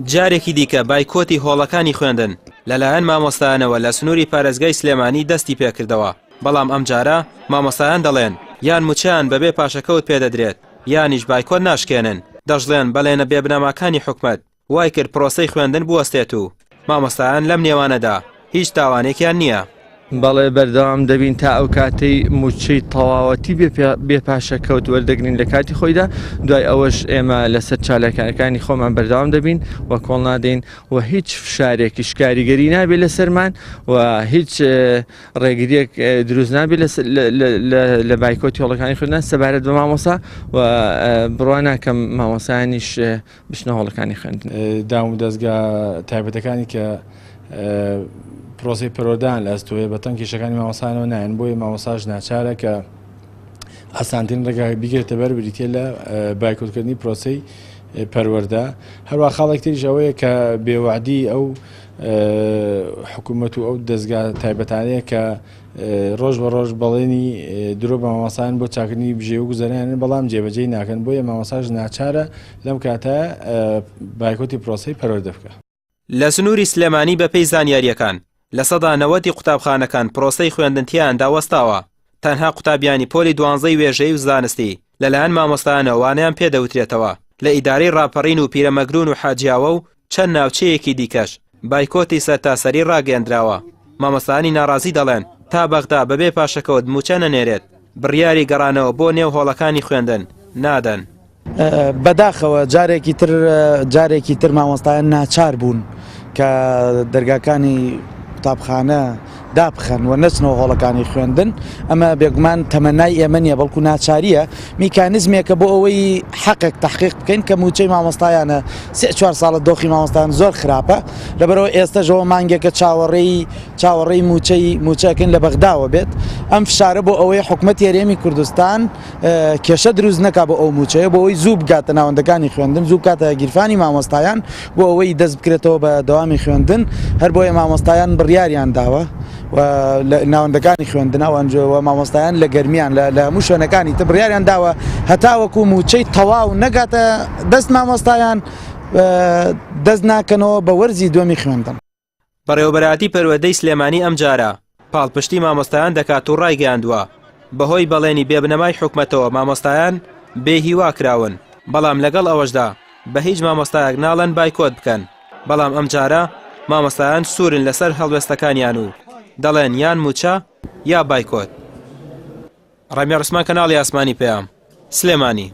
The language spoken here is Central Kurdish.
جارێکی دیکە بایکۆتی هۆڵەکانی خوێندن لەلایەن مامۆستایانەوە لە سنووری پارێزگای سلێمانی دەستی پێکردەوە، بەڵام ئەمجارە مامۆستایان دەڵێن یان مووچەیان بەبێ پاشەکەوت پێدەدرێت یانیش بایکۆت ناشکێنن، دەشڵێن بەڵێنە بێبنەماکانی حکومەت وای کرد پرۆسەی خوێندن بوەستێت و مامۆستایان لەم نێوانەدا هیچ تاوانێکیان نییە. بەڵێ بەردەوام دەبین تا ئەو کاتەی مووچەی تەواوەتی بێ پاشەکەوت وەردەگرین لە کاتی خۆیدا، دوای ئەوەش ئێمە لەسەر چالاکییەکانی خۆمان بەردەوام دەبین و کۆڵ نادەین و هیچ فشارێکیش کاریگەری نابێت لەسەرمان و هیچ ڕێگریەک دروست نابێت لە بایکۆتی هۆڵەکانی خوێندن سەبارەت بە مامۆسا و بڕوا ناکەم مامۆسایانیش بچنە هۆڵەکانی خوێندن. دام و دەزگا تایبەتەکانی کە پرۆسەی پەروەردەیان لە ئەستۆیە بە تەنگ کێشەکانی مامۆستایانەوە نایەن، بۆیە مامۆستاش ناچارە کە ئاسانترین ڕێگا بیگرێتە بەر بریتیە لە بایکۆتکردنی پرۆسەی پەروەردە. هەروە خاڵێک تریش ئەوەیە کە بێوەعدی ئەو حکوومەت و ئەو دەزگا تایبەتانەیە کە ڕۆژ بە ڕۆژ بەڵێنی درۆ بە مامۆستایان بۆ چاکردنی بژێوی و گوزەرانیان بەڵام جێبەجێی ناکەن، بۆیە مامۆستاش ناچارە لەم کاتە بایکۆتی پرۆسەی پەروەردە بکا. لە سنووری سلێمانی بەپێی زانیارییەکان، 90% ی قوتابخانەکان پرۆسەی خوێندن تیایاندا وەستاوە، تەنها قوتابیانی پۆلی دوانزەی وێژەیی و زانستی لەلایەن مامۆستایانەوە وانەیان پێدەوترێتەوە، لە ئیدارەی ڕاپەڕین و پیرەمەگرون و حاجیاوە و چەند ناوچەیەکی دیکەش بایکۆتی سەرتاسەری ڕاگەیەندراوە، مامۆستایانی ناڕازی دەڵێن، تا بەغدا بەبێ پاشەکەوت مووچە نەنێرێت، بڕیاری گەڕانەوە بۆ نێو هۆڵەکانی خوێندن نادەن. بەداخەوە جارێکی تر جارێکی تر مامۆستایان ناچار بوون کە دەرگاکانی قوتابخانە دابخەن و نەچنەوە هۆڵەکانی خوێندن ئەمە بێگومان تەمەنای ئێمە نییە بەڵکو ناچاریە میکانزمێکە بۆ ئەوەی حەقێک تحقیق بکەین کە موچەی مامۆستایانە سێ چوار ساڵە دۆخی مامۆستایان زۆر خراپە لەبەرەوە ئێستەشەوە مانگێکە چاوەڕێی چاوەڕێی موچەی موچەکەین لە بەغداوە بێت ئەم فشارە بۆ ئەوەی حکومەتی هەرێمی کوردستان کێشە دروست نەکا بۆ ئەو موچەیە بۆ ئەوەی زوو بگاتە ناوەندەکانی خوێندن زوو بکاتە گیرفانی مامۆستایان بۆ ئەوەی دەست بکرێتەوە بە دەوامی خوێندن هەر بۆیە مامۆستایان بڕیاریان داوە و لە ناوەندەکانی خوێندن ئەو ئەنجۆ مامۆستایان لە گەرمیان لە هەموو شوێنەکانی تر بڕیاریان داوە هەتاوەکو موچەی تەواو نەگاتە دەست مامۆستایان دەست ناکەنەوە بە وەرزی دووەمی خوێندن. بەڕێوەبەرایەتی پەروەردەی سلێمانی ئەمجارە پاڵپشتی مامۆستایان دەکات و ڕایگەیاندووە، بەهۆی بەڵێنی بێبنەمای حکومەتەوە مامۆستایان بێ هیوا کراون، بەڵام لەگەڵ ئەوەشدا بە هیچ مامۆستایەک ناڵێن بایکۆت بکەن، بەڵام ئەمجارە مامۆستایان سوورن لەسەر هەڵوێستەکانیان و دەڵێن یان مووچە یا بایکۆت. ڕامیار عوسمان کەناڵی ئاسمانی پەیام، سلێمانی.